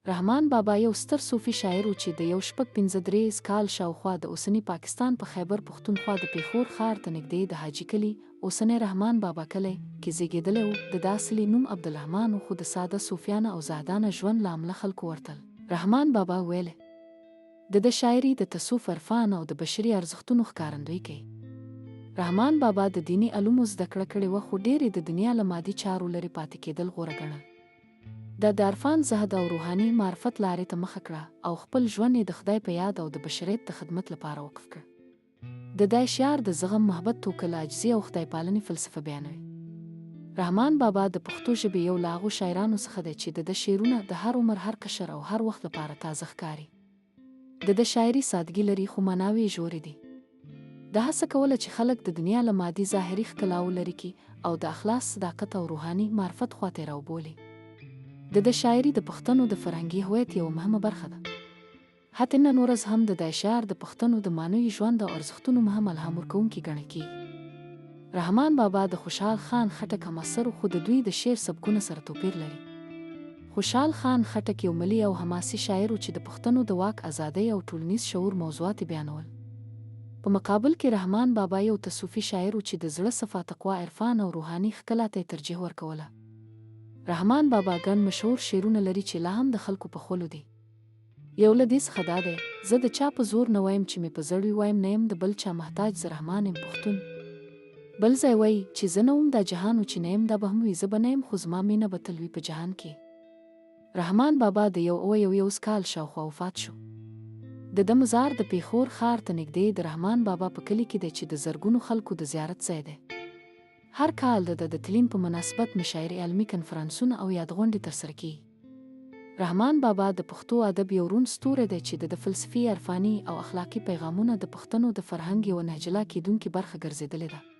رحمان بابا یو ستر صوفي شاعر و چې د یو 653 از کال شاوخوا د اوسني پاکستان په خیبر پښتونخوا د پېښور ښار ته نږدې د حاجي کلي، اوسنی رحمان بابا کلی، کې زېږېدلی و، د ده اصلي نوم عبدالرحمان و خو د ساده صوفیانه او زاهدانه ژوند له امله خلکو ورته رحمان بابا ویل. د ده شاعري د تصوف، عرفان او د بشري ارزښتونو ښکارندويي کوي. رحمان بابا د دیني علومو زده کړه کړې وه خو ډېر یې د دنیا له مادي چارو لرې پاتې کېدل غوره ګڼل. ده د عرفان، زهد او روحاني معرفت لارې ته مخه کړه او خپل ژوند یې د خدای په یاد او د بشریت د خدمت لپاره وقف کړ. د ده اشعار د زغم، محبت، توکل، عاجزي او خدایپالنې فلسفه بیانوي. رحمان بابا د پښتو ژبې یو له هغو شاعرانو څخه دی چې د ده شعرونه د هر عمر، هر قشر او هر وخت لپاره تازه ښکاري. د ده شاعري سادګي لري، خو معناوې یې ژورې دي. ده هڅه کوله چې خلک د دنیا له مادي ظاهري ښکلاوو لرې کړي او د اخلاص، صداقت او روحاني معرفت خواته یې راوبولي. د ده شاعري د پښتنو د فرهنګي هویت یوه مهمه برخه ده. حتې نن ورځ هم د ده اشعار د پښتنو د معنوي ژوند او ارزښتونو مهم الهام ورکوونکي ګڼل کېږي. رحمان بابا د خوشحال خان خټک همعصر و خو د دوی د شعر سبکونه سره توپیر لري. خوشحال خان خټک یو ملي او حماسي شاعر و چې د پښتنو د واک، ازادۍ او ټولنیز شعور موضوعات یې بیانول. په مقابل کې رحمان بابا یو تصوفي شاعر و چې د زړه صفا، تقوا، عرفان او روحاني ښکلا ته یې ترجیح ورکوله. رحمان بابا ګڼ مشهور شعرونه لري چې لا هم د خلکو په خولو دي. یو له دې څخه دا دی. زه د چا په زور نه وایم چې مې په زړ وي وایم نه یم د بل چا محتاج زه رحمان یم پښتون. بل ځای وایي، چې زه نه وم دا جهان و چې نه یم دا به هم وي زه به نه یم خو زما مینه به تل وي په جهان کې. رحمان بابا د یو اوه یو یوز کال شاوخوا وفات شو. د ده مزار د پېښور ښار ته نږدې د رحمان بابا په کلي کې دی چې د زرګونو خلکو د زیارت ځای دی. هر کال د ده د تلین په مناسبت مشاعرې، علمي کنفرانسونه او یادغونډې ترسره کېږي. رحمان بابا د پښتو ادب یو روڼ ستوری دی چې د ده فلسفي، عرفاني او اخلاقي پیغامونه د پښتنو د فرهنګ یوه نهجلا کېدونکې برخه ګرځېدلې ده.